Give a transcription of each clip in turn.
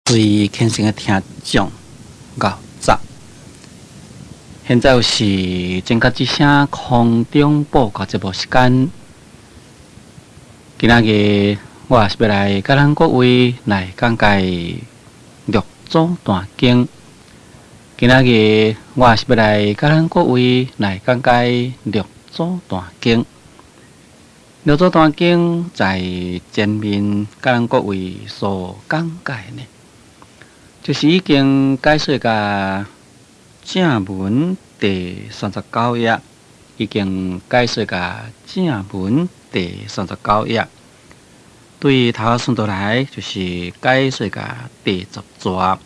最虔誠的聽眾，牛雜。現在是正覺之聲空中報告節目時間。今仔日我是欲來佮咱各位來講解六祖壇經。今仔日我是欲來佮咱各位來講解六祖壇經。六祖壇經在前面佮咱各位所講解呢，就是已經解說甲正文第三十九頁，已經解說甲正文第三十九頁，對頭仔順倒來就是解說甲第十逝，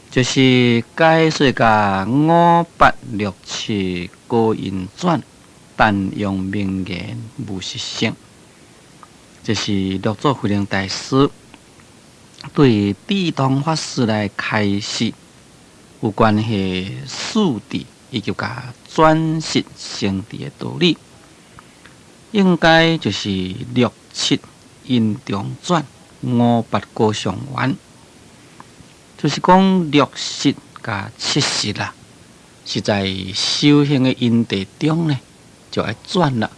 就是解說甲五八六七果因轉，單用名言無實性，這是六祖慧能大師對智通法師來開示有關係四智以及共轉識成智的道理，應該就是六七因中轉五八果相緣，就是講六識佮七識啦，是在修行的因地中呢，就愛轉啦，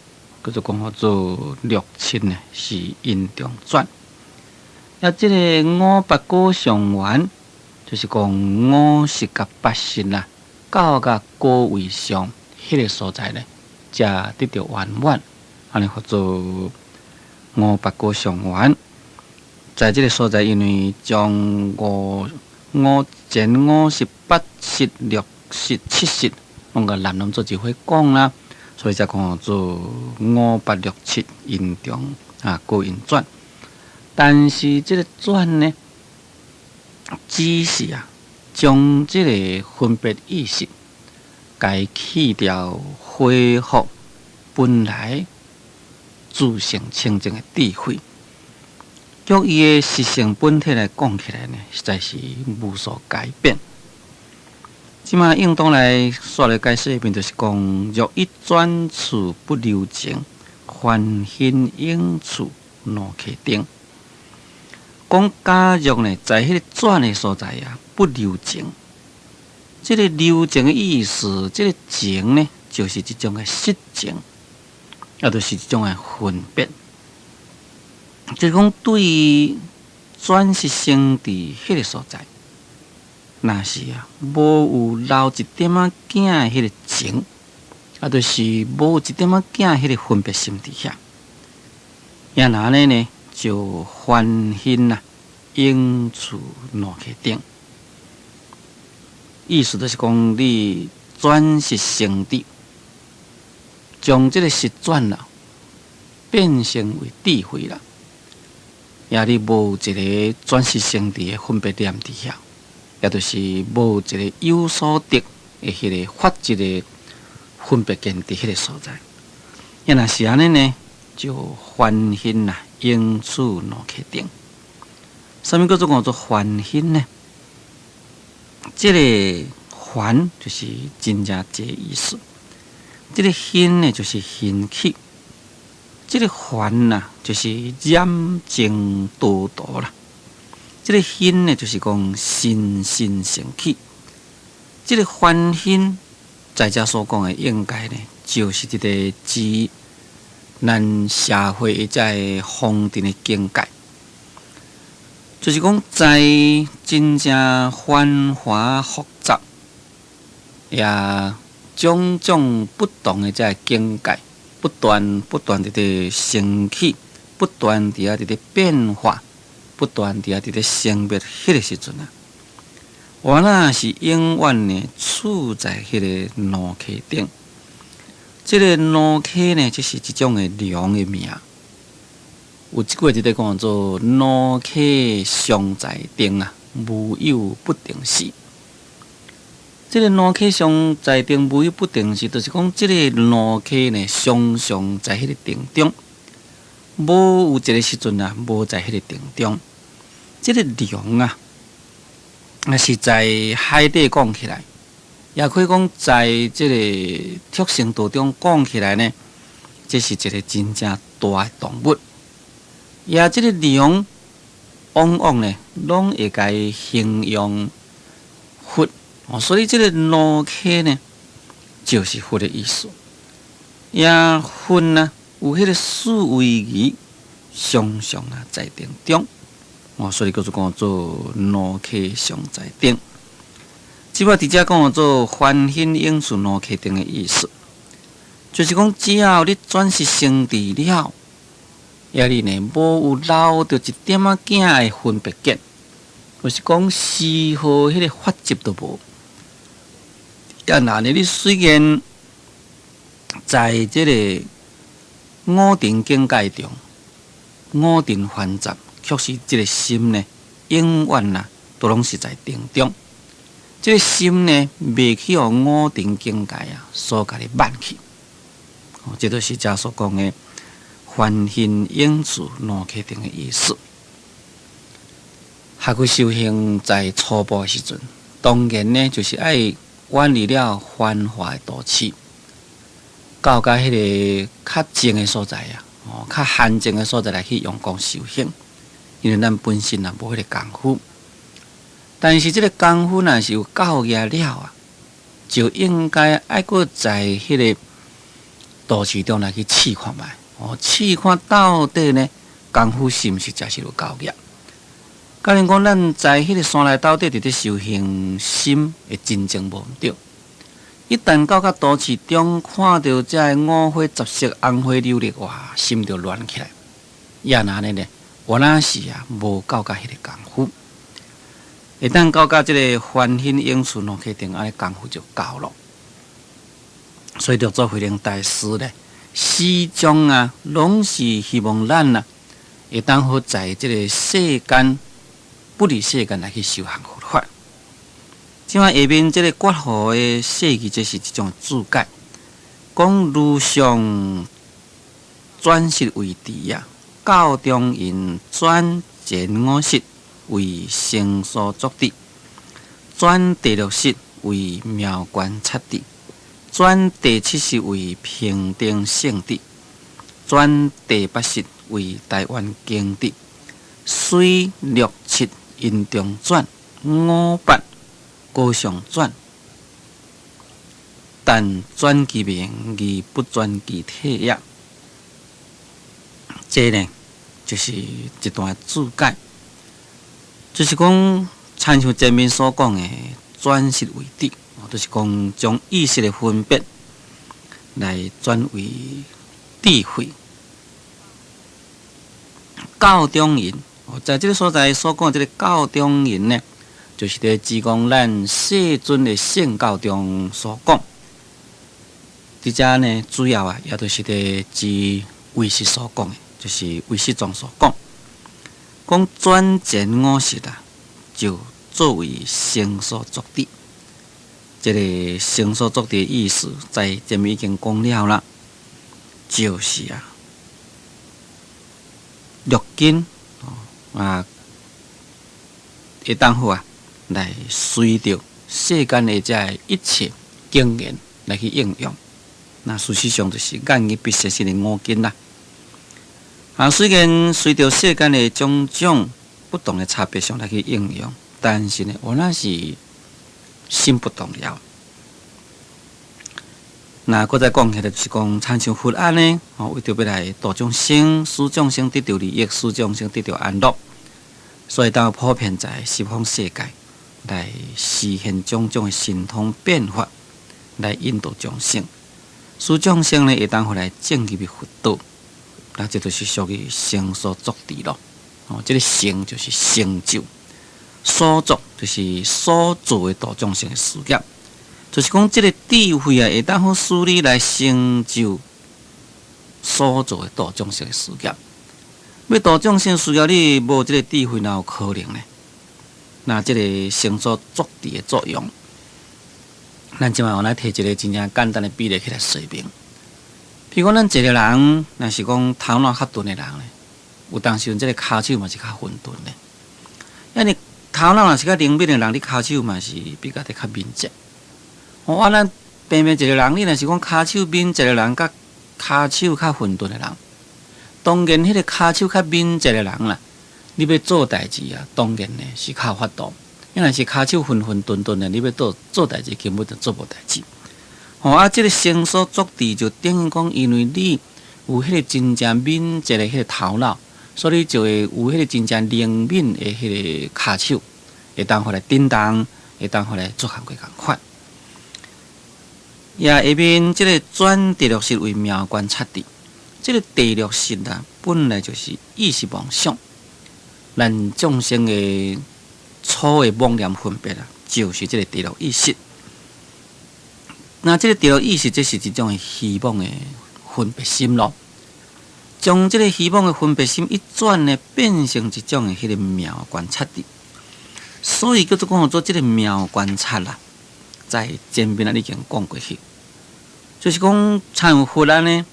叫做講做六七呢是因中轉。啊，這個五八果相緣，就是講五識佮八識啦，到共果位上，彼個所在呢，才得著圓滿，按呢號做五八果相緣。在這個所在，因為將五五前五識、八識、六識、七識，攏共攬攏做一伙講啦，所以才講做五八六七因中啊果因轉。但是這個轉呢，只是啊，將這個分別意識，共去掉，恢復本來自性清淨的智慧。就伊的實性本體來講起來呢，實在是無所改變。這馬應當來煞來解釋一遍，就是講若一轉處不留情，凡心應處露溪定。講假若呢，在彼個轉的所在啊，不留情。這個留情的意思，這個情呢，就是一種的識情，也就是一種的分別。就是講對轉識成智彼個所在，若是啊，無有留一點仔仔的彼個情，也就是無有一點仔仔彼個分別心佇遐，也若按呢呢，就凡心啊，永處露溪頂。意思就是講，你轉識成智，將這個識轉啦，變成為智慧啦。也你無一個轉識成智的分別念佇遐，也就是無一個有所得的彼個法執的分別見佇彼個所在。也若是按呢呢，就凡心啊，永處露溪頂。啥物叫做講做凡心呢？這個凡就是真正濟意思，這個熏呢就是熏起。這個凡啊，就是染淨多度啦。這個熏呢，就是講心心生起。這個凡熏在遮所講的，應該呢，就是這個指咱社會的這個風塵的境界，就是講在真正繁華複雜，也種種不同的這個境界，不斷不斷佇咧生起，不斷佇遐佇咧變化，不斷佇遐佇咧生滅，彼個時陣啊，我若是永遠呢處在彼個露溪頂。這個露溪呢，這是一種的龍的名。有一句話佇咧講做“露溪常在定啊，無有不定時”。這個露溪常在定，無有不定時，就是講這個露溪呢，常常在彼個定中，無有一個時陣啊，無在彼個定中。這個龍啊，若是在海底講起來，也可以講在這個畜生道中講起來呢，這是一個真正大的動物。也這個龍，往往呢，攏會共伊形容佛哦，所以這个奴溪呢，就是佛的意思。也佛呢，有彼个四威儀，常常啊在定中哦，所以叫做講做奴溪常在定。這擺佇遮講做梵行永住奴溪定的意思，就是講只要你轉識成智了，抑你呢無有留著一點仔仔的分別見，就是講絲毫彼个法執都無。抑若呢，你雖然在這个五塵境界中，五塵煩雜，卻是這个心呢，永遠啊，都攏是在定中。這个心呢，袂去予五塵境界啊，所共你挽去。哦，這就是遮所講的梵行永住奴溪定的意思。學佛修行在初步的時陣，當然呢，就是愛遠離了繁華的都市，到佮彼个較靜的所在啊，哦，較閒靜的所在來去用功修行。因為咱本身啊無彼个功夫，但是這个功夫若是有夠額了啊，就應該愛閣在彼个都市中來去試看覓，哦，試看到底呢功夫是毋是誠實有夠額。假如講咱在彼个山內鬥底佇咧修行，心會真正無毋對。一旦到較都市中，看著這个五花十色、紅花柳綠，哇，心就亂起來。也若按呢呢，原來是啊，無夠甲彼个功夫。會當到佮這个梵行永住奴溪定，按呢功夫就夠了。所以，六祖慧能大師咧，始終啊，攏是希望咱啊，會當好在這个世間，不離世間來去修行佛法。這擺下面這个覺悟的釋義，這是一種注解，講如上轉識為智啊，教中云轉前五識為成所作智，轉第六識為妙觀察智，轉第七識為平等性智，轉第八識為大圓鏡智。雖六七因中轉，五八果上轉，但轉其名而不轉其體也。這呢，就是一段注解，就是講，親像前面所講的轉識為智，就是講將意識的分別來轉為智慧。教中云，在這个所在所講這个教中云呢，就是佇指講咱世尊的聖教中所講。佇遮呢，主要啊，也就是佇指唯識所講的，就是唯識宗所講，講轉前五識啊，就作為成所作智。這个成所作智的意思，在前面已經講了啦，就是啊，六根啊，會當好啊，來隨著世間的這一切經驗來去應用。那事實上就是眼耳鼻舌身的五根啦。啊，雖然隨著世間的種種不同的差別上來去應用，但是呢，我那是心不動搖。那閣再講起來，就是講，親像佛按呢，哦，為著欲來度眾生，使眾生得著利益，使眾生得著安樂，所以當普遍在十方世界來示現種種的神通變化，來引導眾生，使眾生呢會當予來證入佛道。那這就是屬於成所作智咯。哦，這个成就是成就，所作就是所做的度眾生的事業。就是講，這个智慧啊，會當好使你來成就所做的度眾生的事業。欲度眾生事業，你無這个智慧，哪有可能呢？那這个成所作智的作用，咱這擺我來提一个真正簡單的比例起來說明。比如講，咱一个人，若是講頭腦較鈍的人呢，有當時陣這个跤手嘛是較混沌的。因為頭腦若是較靈敏的人，你跤手嘛是比較得較敏捷。哦，啊，咱平平一个人，你若是講跤手敏捷的人，佮跤手較混沌的人，當然彼个跤手較敏捷的人啦，你欲做代誌啊，當然呢是較有法度。你若是跤手混混沌沌的，你欲做做代誌，根本就做無代誌。吼啊，這個成所作智就等於講，因為你有彼個真正敏捷的彼個頭腦，所以就會有彼個真正靈敏的彼個跤手，會當予來振動，會當予來做工課仝款。也下面這個轉第六識為妙觀察智，這個第六識啊，本來就是意識妄想，咱眾生的初的妄念分別啊，就是這個第六意識。那這個第六意識，這是一種虛妄的分別心咯。將這個虛妄的分別心一轉呢，變成一種的彼個妙觀察智。所以叫做講做這個妙觀察啦，在前面啊已經講過去，就是講參像佛按呢，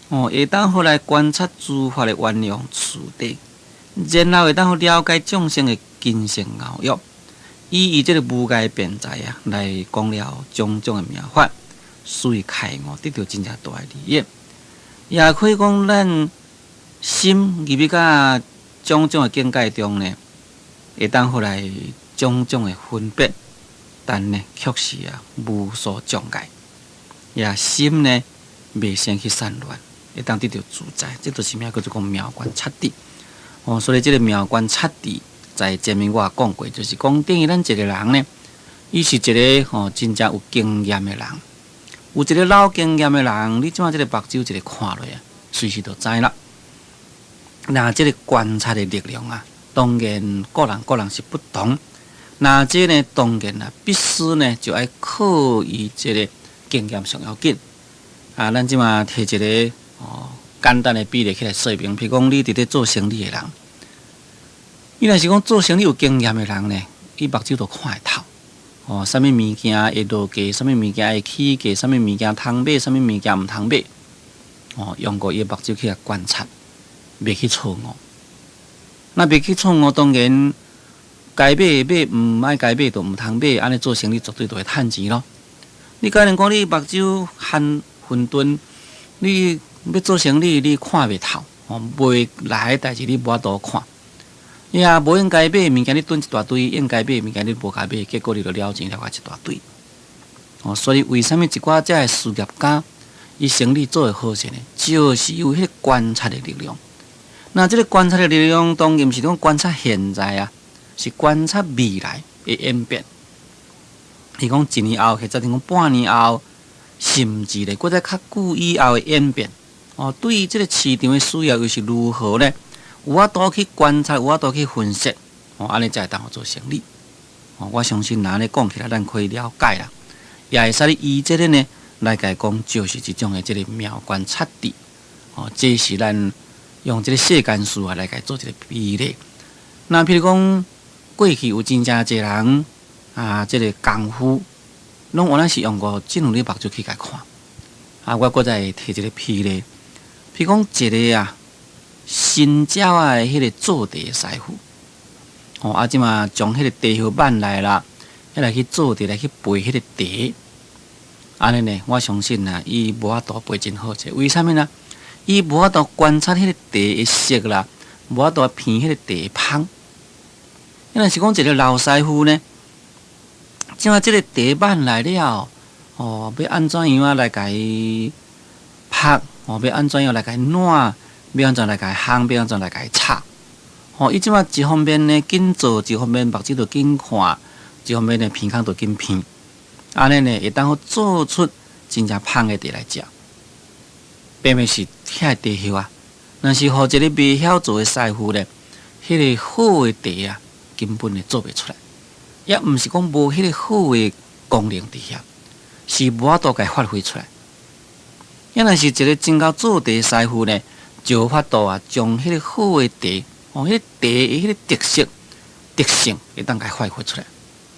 哦，會當予來觀察諸法的緣用次第，然後會當予了解眾生的根性奧要，以伊這個無礙辯才啊，來講了種種的妙法，所以開悟得著真正大的利益。也可以講，咱心入去到種種的境界中呢，會當予來種種的分別，但呢，卻是啊無所障礙。也心呢，袂先去散亂，會當得著自在，這就是名叫做講妙觀察智。哦，所以這個妙觀察智，在前面我也講過，就是講等於咱一個人呢，伊是一個吼真正有經驗的人，有一個老經驗的人，你這馬這個目睭一个看落啊，隨時就知啦。那這個觀察的力量啊，當然各人各人是不同。那這呢，當然啊，必須呢就愛靠伊這個經驗上要緊。啊，咱這馬提一個哦簡單的比例起來說明，譬如講你佇咧做生理的人，你若是講做生理有經驗的人呢，伊目睭就看會透。哦，啥物物件會落價，啥物物件會起價，啥物物件通買，啥物物件毋通買。哦，用過伊的目睭去來觀察，袂去錯誤。若袂去錯誤，當然該買的買，毋愛該買就毋通買，按呢做生理絕對就會趁錢咯。你假如講你目睭含混沌，你欲做生理，你看袂透，哦，袂來的代誌你無法度看。你也無應該買的物件，你囤一大堆；應該買的物件，你無共買，結果你就了錢了甲一大堆。哦，所以為啥物一寡遮的事業家，伊生理做會好勢呢？就是有彼個觀察的力量。那這個觀察的力量，當然毋是講觀察現在啊，是觀察未來的演變。伊講一年後，或者講半年後，甚至咧，閣再較久以後的演變。哦，對於這個市場的需要又是如何呢？有法度去觀察，有法度去分析，哦，按呢才會當做生理。哦，我相信若按呢講起來，咱可以了解啦。也會使以這個呢來共講，就是一種的這個妙觀察智。哦，這是咱用這個世間事啊來共做一個比例。那譬如講，過去有真正濟人啊，這個功夫，攏原來是用過進入你目睭去共看。啊，我閣再提一個譬例，譬如講一個啊。新鳥仔的彼個做茶師傅，哦，啊，這馬將彼個茶葉挽來啦，欲來去做茶來去焙彼個茶，按呢呢，我相信啊，伊無法度焙真好勢。為啥物呢？伊無法度觀察彼個茶的色啦，無法度品彼個茶的芳。若是講一個老師傅呢，這馬這個茶挽來了，哦，欲按怎樣仔來共伊曝，哦，欲按怎樣來共伊湠。欲按怎來共伊烘，欲按怎來共伊炒？吼，伊這馬一方面呢緊做，一方面目睭就緊看，一方面呢鼻孔就緊鼻，按呢呢會當予做出真正芳的茶來食。並毋是遐茶葉啊，若是予一個袂曉做的師傅咧，彼個好的茶啊，根本呢做袂出來。也毋是講無彼個好的功能佇遐，是無法度共伊發揮出來。也若是一個真𠢕做茶師傅呢，就有法度啊，將彼個好的茶，哦，彼個茶的彼個特色、特性，會當共伊發揮出來。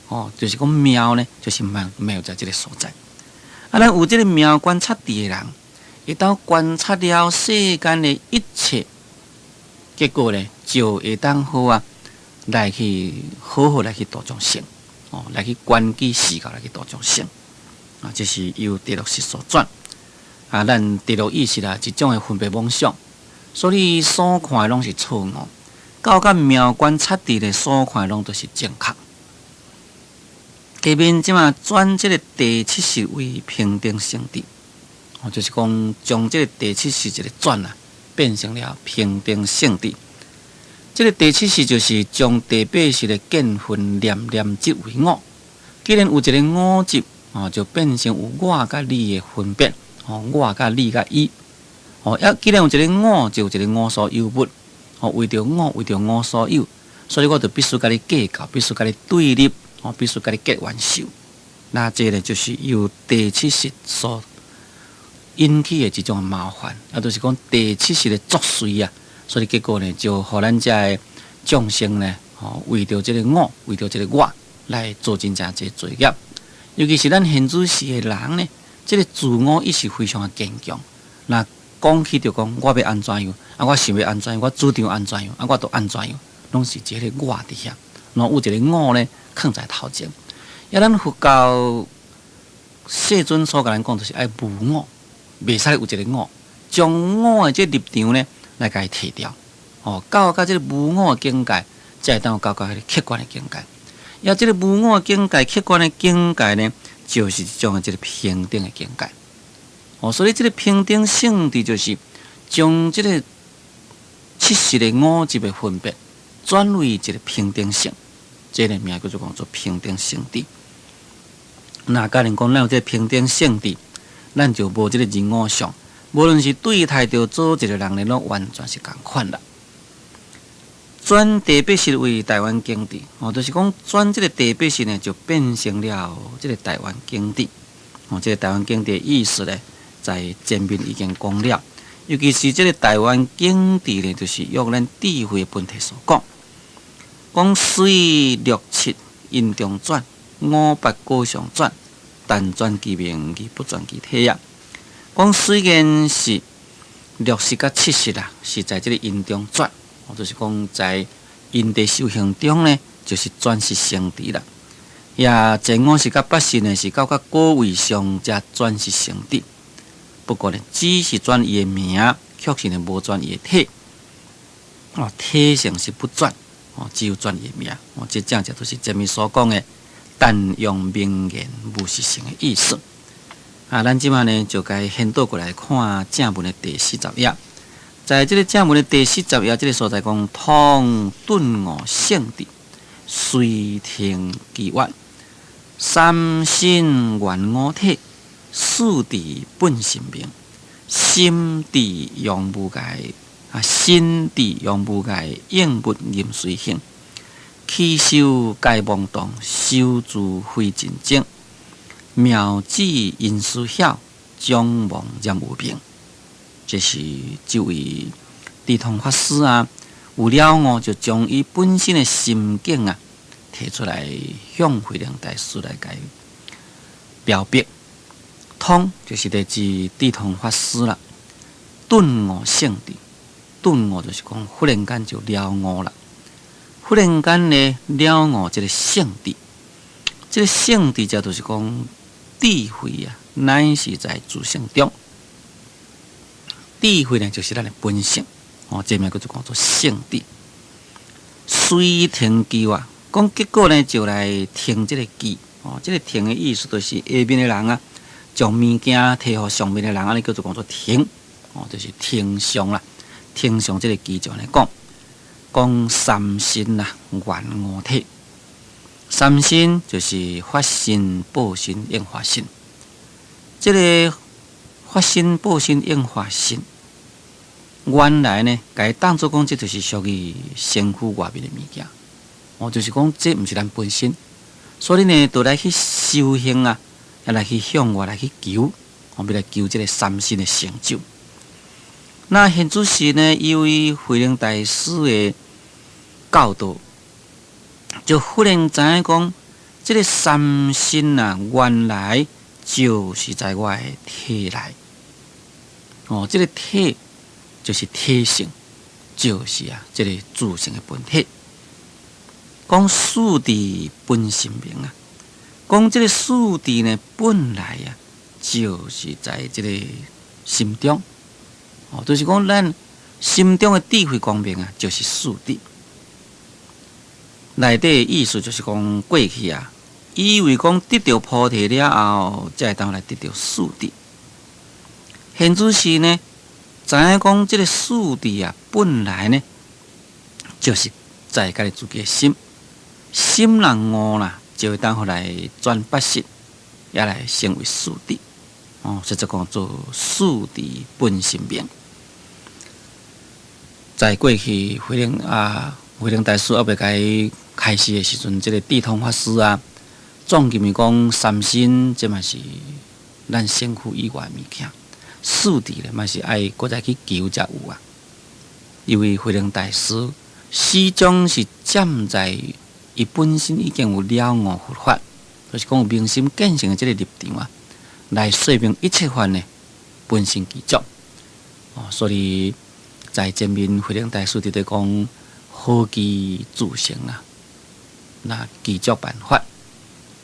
哦，就是講妙呢，就是妙妙在這個所在。啊，咱有這個妙觀察智的人，會當觀察了世間的一切，結果呢，就會當好啊，來去好好來去度眾生，哦，來去觀機示教來去度眾生。啊，這是由第六識所轉。啊，咱第六意識啊，一種的分別妄想。所以所看的攏是錯誤，到甲妙觀察智咧所看攏都是正確。下面這馬轉這个第七識為平等性智，哦，就是講將這个第七識一个轉啊，變成了平等性智。這个第七識就是將第八識的見分念念執為我。既然有一个我執，哦，就變成有我佮你的分別，哦，我佮你佮伊，哦，啊，既然有一个我，就有一个我所有物，哦，為著我，為著我所有，所以我就必須佮你計較，必須佮你對立。哦，必須共你結冤仇，那這个就是由第七識所引起的一種麻煩，啊，就是講第七識的作祟啊，所以結果呢，就予咱遮的眾生呢，吼，為著這个我，為著這个我，來做真正濟罪業。尤其是咱現主時的人呢，這个自我意識非常的堅強。那講起就講我欲按怎樣，啊，我想欲按怎樣，我主張按怎樣，啊，我都按怎樣，攏是這个我佇遐，若有一个我呢，囥在頭前，啊，咱佛教世尊所共咱講，就是愛無我，袂使有一个我，將我的這立場呢來共伊提掉，哦，到甲這个無我的境界，才會當到甲彼个客觀的境界。啊，這个無我的境界、客觀的境界呢，就是一種的這个平等的境界。哦，所以這个平等性智就是將這个七識的我執的分別，轉為一个平等性。這个名叫做講做平等性智。那假如講咱有這个平等性智，咱就無這个人我相，無論是對待著佗一个人呢，攏完全是仝款啦。轉第八識為大圓鏡智，哦，就是講轉這个第八識呢，就變成了這个大圓鏡智。哦，這个大圓鏡智的意思呢，在前面已經講了。尤其是這个大圓鏡智呢，就是用咱智慧的本體所講。講雖六七因中轉，五八果上轉，但轉其名而不轉其體啊。講雖然是六識佮七識啊，是在這个因中轉，就是講在因地修行中呢，就是轉識成智啦。也前五識佮八識呢，是到較果位上才轉識成智。不過呢，只是轉伊的名，確實呢無轉伊的體。哦，體性是不轉。哦，只有轉伊的名，哦，這正正就是前面所講的，但用名言無實性的意思。啊，咱這馬呢就共掀倒過來看正文的第四十頁，在這个正文的第四十頁這个所在講，通頓悟聖智，隨聽機悅，三身原我體，四智本心明，心智用無礙。啊，心智用無礙，應物任隨行，起修皆妄動，修住非真正，妙智因思曉，將妄染有明。這是這位智通法師啊，有了悟就將伊本身的心境啊，提出來向慧能大師來共表白。通就是來自智通法師啦，頓悟聖智。頓悟就是講，忽然間就了悟啦。忽然間呢，了悟這个聖智，這个聖智這就是講智慧啊，乃是在自性中。智慧呢，就是咱的本性。哦，這名叫做講做聖智。隨聽機啊，講結果呢，就來聽這个機。哦，這个聽的意思就是下面的人啊，將物件提予上面的人，按呢叫做講做聽。哦，就是呈上啦。呈上這个機就按呢講，講三身啊，原我體。三身就是法身、報身、應化身。這个法身、報身、應化身，原來呢，共伊當做講，這就是屬於身軀外面的物件。哦，就是講這毋是咱本身，所以呢，就來去修行啊，來去向外來去求，我欲來求這个三身的成就。那現主時呢，由於慧能大師的教導，就忽然知影講，這个三身啊，原來就是在我的體內。哦，這个體就是體性，就是啊，這个自性的本體。講四智本心明啊，講這个四智呢，本來啊，就是在這个心中。哦，就是講咱心中的智慧光明啊，就是四智。內底意思就是講過去啊，以為講得著菩提了後，才會當來得著四智。現此時呢，知影講這个四智啊，本來呢，就是在家己自己的心，心若悟啦，就會當予來轉八識，也來成為四智。哦，實則講做四智本心明。在過去慧能啊，慧能大師猶未共伊開示的時陣，這个智通法師啊，總認為講三身這嘛是咱身軀以外的物件，四智咧嘛是愛閣再去求才有啊。因為慧能大師始終是站在伊本身已經有了悟佛法，就是講有明心見性的這个立場啊，來說明一切法呢本身具足。哦，所以在前面慧能大師佇咧講何其自性啊，那具足萬法，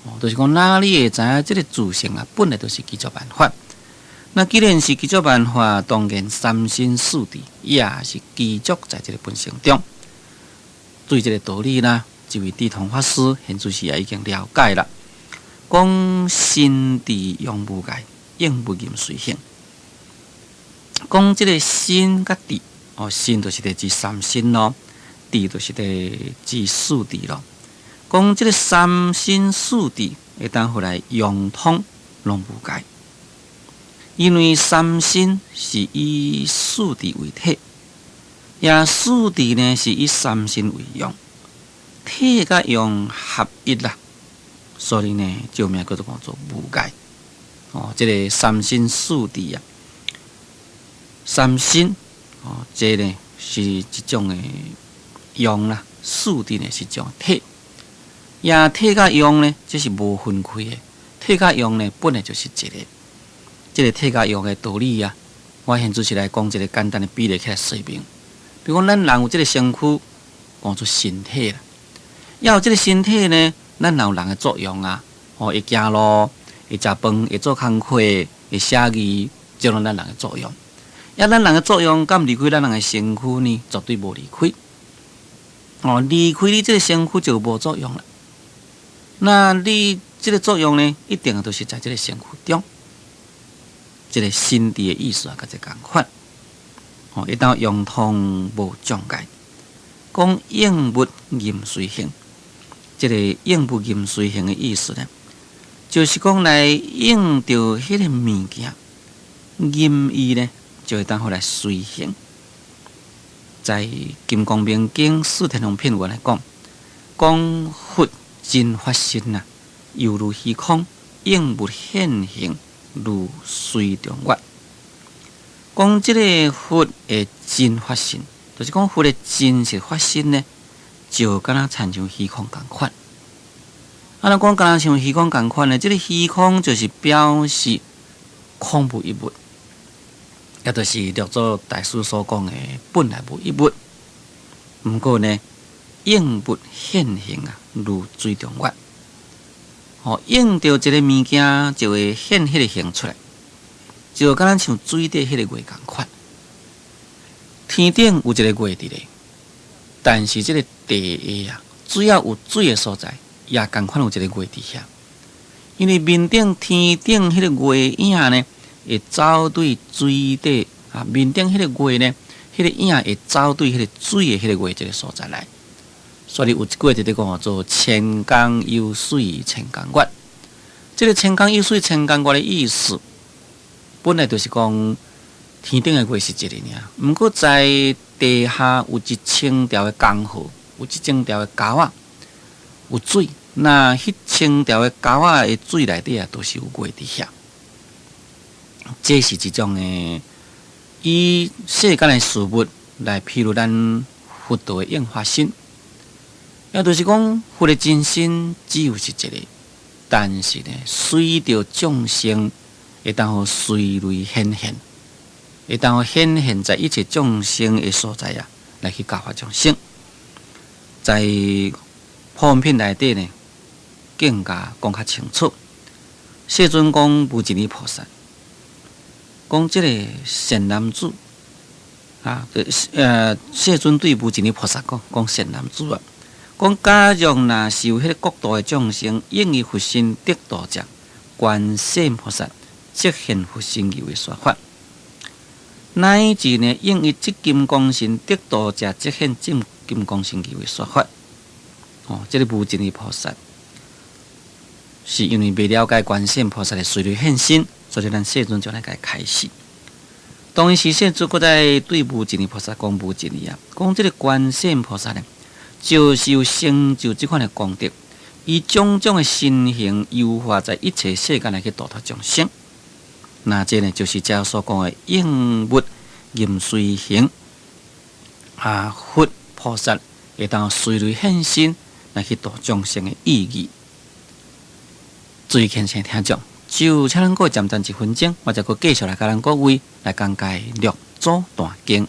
哦，就是講哪裡會知影這个自性啊，本來就是具足萬法。那既然是具足萬法，當然三身四智也是具足在這个本性中。對這个道理呢，這位智通法師現此時也已經了解啦。講身智用無礙，應物任隨行。講這个身佮智，哦，身就是咧指三身咯，智就是咧指四智咯。講這个三身四智會當予來融通攏無礙，因為三身是以四智為體，也四智呢是以三身為用，體佮用合一啦，所以呢，就名叫做講做無礙。哦，這个三身四智啊，三身哦，這个呢是一種的用啦，四智呢是一種體，也體佮用呢，這是無分開的，體佮用呢本來就是一個，這个體佮用的道理啊，我現在是來講一个簡單的比例起來說明。比如講，咱人有這个身軀，講做身體啦，猶有這个身體呢，咱人有人的作用啊，哦，會行路，會食飯，會做工課，會寫字，這攏咱人的作用。啊，咱人的作用敢離開咱人的身軀呢？絕對無離開。哦，離開你這个身軀就無作用啦。那你這个作用呢，一定都是在這个身軀中。這个身智的意思啊，佮這仝款。哦，會當融通無障礙。講應物任隨行，這个應物任隨行的意思呢，就是講來應著彼个物件，任意呢，就會當予來隨行。在《金剛明經》四天王品文來講，講佛真法身啊，猶如虛空，應物現形，如水中月。講這个佛的真法身，就是講佛的真實法身呢，就敢若親像虛空仝款。啊，若講敢若像虛空仝款呢，這个虛空就是表示空無一物，也就是六祖大師所講的本來無一物。毋過呢，應物現形啊，如水中月。哦，應著一个物件就會現彼个形出來，就敢若像水底彼个月仝款。天頂有一个月佇咧，但是這个地下啊，只要有水的所在，也仝款有一个月佇遐。因為面頂天頂彼个月影呢，會走對水底啊，面頂彼个月呢，彼个影會走對彼个水的彼个月這个所在來。所以有一句話佇咧講做“千江有水千江月”。這个“千江有水千江月”的意思，本來就是講天頂的月是一個爾，毋過在地下有一千條的江河，有一千條的溝仔，有水。那彼千條的溝仔的水內底啊，都是有月佇遐。這是一種的以世間的事物來譬喻咱佛道的應化身，也就是講佛的真身只有是一個，但是呢，隨著眾生會當予隨類顯現，會當予顯現在一切眾生的所在啊，來去教化眾生。在普門品內底呢，更加講較清楚。世尊講無盡意菩薩，講這个善男子啊，世尊對無盡意菩薩講，講善男子啊，講假若若是有彼個國度的眾生，應依佛身得度者，觀世音菩薩即現佛身而為說法；乃至呢，應依這金剛身得度者，即現這金剛身而為說法。哦，這个無盡意菩薩是因為未了解觀世音菩薩的隨類現身，所以咱世尊就來共伊開示。當時世尊閣再對無盡意菩薩講：無盡意啊，講這个觀世音菩薩呢，就是有成就這款的功德，以種種的身形遊化在一切世間來去度脫眾生。那這呢，就是這所講的應物任隨行啊，佛菩薩會當隨類現身來去度眾生的意義。注意聽聽眾，就請咱各位暫停一分鐘，我再閣繼續來共咱各位來講解六祖壇經。